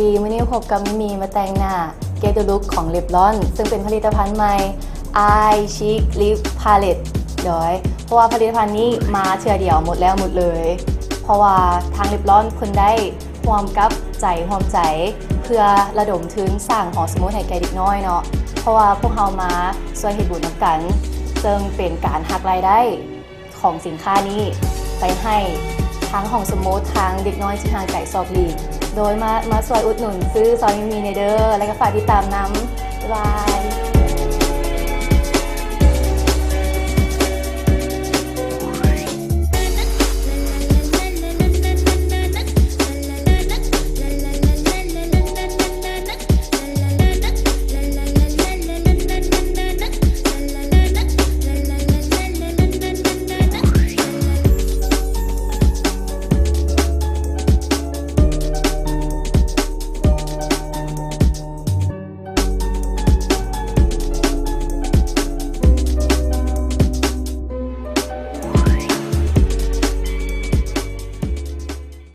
ດີ ມື້ນີ້ພົບກັບມິມີມາແຕ່ງໜ້າ Get the Look ຂອງ Revlon ເຊິ່ງເປັນຜະລິດຕະພັນໃໝ່ Eye Chic Lip Palette ໂດຍ ເພາະວ່າຜະລິດຕະພັນນີ້ມາເທື່ອດຽວໝົດແລ້ວໝົດເລີຍ ເພາະວ່າທາງ Revlon ເພິ່ນໄດ້ຮ່ວມກັບໃຈຮ່ວມໃຈ ເພື່ອລະດົມທຶນສ້າງຫໍສະໝຸດໃຫ້ແກ່ເດັກນ້ອຍເນາະ ເພາະວ່າພວກເຮົາມາຊ່ວຍເຮັດບຸນນຳກັນ ເຊິ່ງເປັນການຫັກລາຍໄດ້ ຂອງສິນຄ້ານີ້ໄປໃຫ້ທັງຫ້ອງສະໝຸດ ທັງເດັກນ້ອຍທີ່ຫ່າງໄກສອກຫຼີກ ໂດຍມາ ມາຊ່ວຍອຸດໜູນຊື້ຊອຍມີມີແດ່ເດີ ແລະກໍຝາກຕິດຕາມນຳ ບາຍບາຍ.